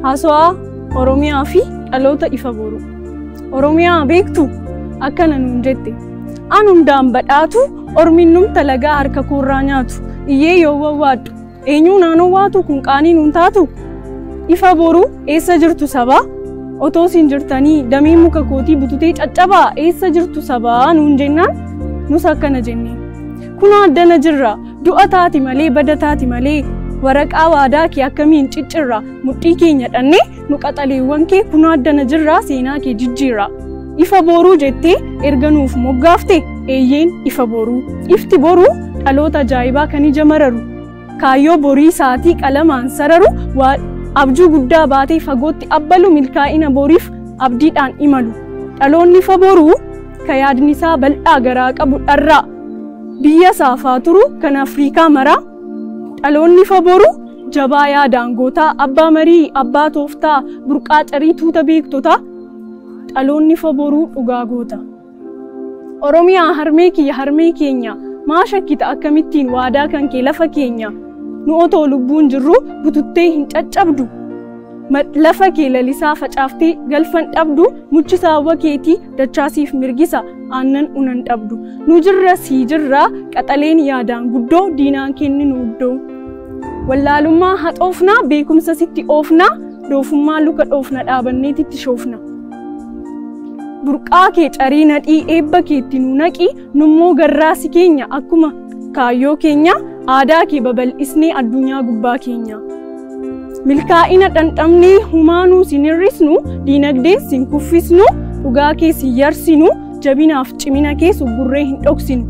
Haasawaa Oromiyaa fi dhaloota ifa boru. Oromiyaa beektu akkana nuun jette. An hundaan badhaatu ormiin talagaa harka koorraa nyaatu. Iyyee yoo wawwaaddu eenyuu naannoo waatu kun qaanii nuun taatu. Ifa boru eessa jirtu sabaa? Otoo siin jirtanii dameen muka kootii bututee caccabaa eessa jirtu sabaa nuun jennaan nus akkana jenneen. Kunoo addana jirra du'a taati malee bada taati malee waraqaa waadaa kee akkamiin ciccirra mudhii keenya dhannee nu qaxaleewwan kee kunoo addana jirra seenaa kee jijjiirra. Ifa boruu jettee erga nuuf moggaafte eeyyeen ifa boruu. Ifti boruu dhaloota ajaa'ibaa kan ija mararu. Kaayyoo borii isaatii qalamaan sararu abjuu guddaa baatee fagootti abbalu milkaa'ina boriif abdiidhaan imalu. Dhaloonni ifa boruu ka yaadni isaa bal'aa garaa qabu dharraa. Biyya saafaa turu kan Afrikaa maraa. Dhaloonni ifa boruu jabaa yaadaan gootaa abbaa marii abbaa tooftaa burqaa carii tuuta beektotaa. Dhaloonni ifa boruu dhugaa goota. Oromiyaa harmee kiyya harmee keenya maa shakkita akkamittiin waadaa kan kee lafa keenya. Nu otoo lubbuun jirru bututtee hin caccabdu. Lafa kee lalisaa facaaftee galfan dhabdu muchi saawwa keetii dachaasiif mirgisa aannan unan dhabdu. Nu jirra sii jirra qaxaleen yaadaan guddoo diinaan kenninu iddoo. Wallaalummaa haxoofnaa beekumsa sitti oofnaa doofummaa luka dhoofna dhaabanneetitti shoofna. Burqaa kee carii nadhii eebba keetti nu naqi nummoo garraasi keenya akkuma kaayyoo keenya aadaa kee babal'isnee addunyaa gubbaa keenya. Milkaa'ina dhandhamnee humaanuu sin hir'isnu diinagdeen sin kuffisnu dhugaa kee sin yarsinu jabinaaf cimina kee suggurree hin dhoksinu.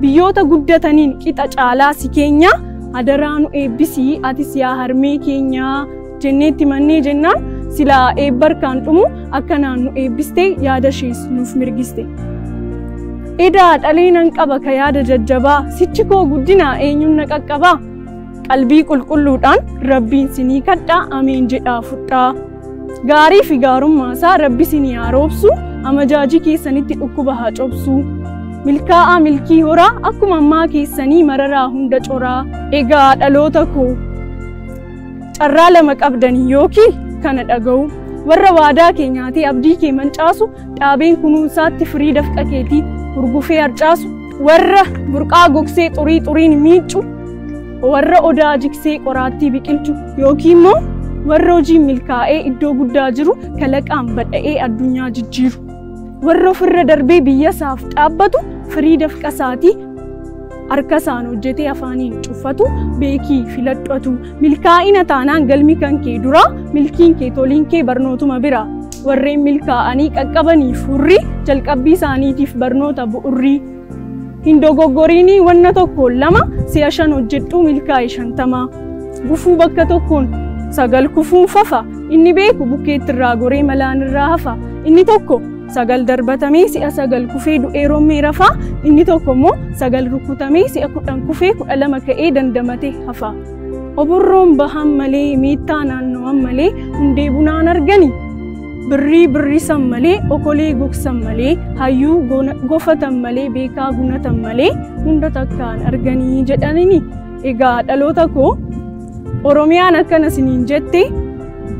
Biyyoota guddataniin qixa caalaa si keenya adaraa nu eebbisii atis yaa harmee keenyaa jenneetti mannee jennaan silaa eebba harkaan dhumu akkanaan nu eebbistee yaada ishees nuuf mirgiste. Edaa dhalee nan qaba ka yaada jajjabaa sichi koo guddinaa eenyuun na qaqqabaa? Qalbii qulqulluudhaan rabbiin sinii kadhaa ameen jedhaa fudhaa. Gaarii fi gaarummaa isaa rabbi sinii haa roobsu amajaajii keessanitti dhukkuba haa cobsu. Milkaa'aa milkii horaa akkuma ammaa keessanii mararaa hunda coraa. Egaa dhaloota koo carraa lama qabdanii yookiin kana dhaga'u. Warra waadaa kee nyaatee abdii kee mancaasu dhaabeen kunuunsaatti firii dafqa keetii hurgufee harcaasu. Warra burqaa gogsee xurii xuriin miiccu. Warra odaa jigsee qoraattii biqilchu yookiin immoo warra hojiin milkaa'ee iddoo guddaa jiru kalaqaan badha'ee addunyaa jijjiiru. Warra ofirra darbee biyya isaaf dhaabbatu firii dafqa isaatii harka isaan hojjetee afaaniin cuffatu beekii filadhatu. Milkaa'ina taanaan galmi kan kee dura milkiin kee toliin kee barnootuma bira. Warreen milkaa'anii qaqqabaniif hurrii jalqabbii isaaniitiif barnoota bu'urrii. Hin dogoggoriinii wanna tokkoon lama si'a 5 hojjedhuu milkaa'e 50. Gufuu bakka tokkoon 9 kufuun fafa inni beeku bukkeetti irraa goree malaan irraa hafa. Inni tokko 9 darbatamee si'a 9 kufee du'ee rommee rafaa. Inni tokko immoo 9 rukutamee si'a 10 kufee 12 ka'ee dandamatee hafa. Oborroon bahan malee meettaa naanno'an malee hundee bunaan argani. Birrii birrisan malee okolee gogsan malee hayyuu gofatan malee beekaa gunatan malee hunda takkaan arganii jedhanini. Egaa dhaloota koo Oromiyaan akkana isiniin jette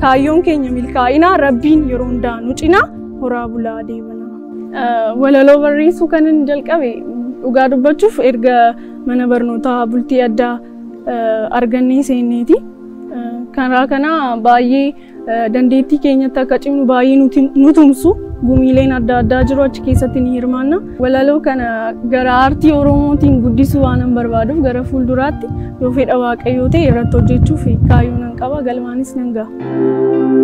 kaayyoon keenya milkaa'ina rabbiin yeroo hundaa nu cina horaa bulaa deemana. Walaloo barreessuu kanan jalqabe dhugaa dubbachuuf erga mana barnootaa bultii addaa argannee seenneeti. Karaa kana baay'ee dandeettii keenyatti akka cimnu baay'ee nu tumsu gumiileen adda addaa jiru achi keessatti ni hirmaanna. Walaloo kana gara aartii Oromootiin guddisuu waan hin barbaaduuf gara fuulduraatti yoo fedha Waaqayyoo ta'e irratti hojjechuuf kaayyoo nan qaba galmaanis nan gaha.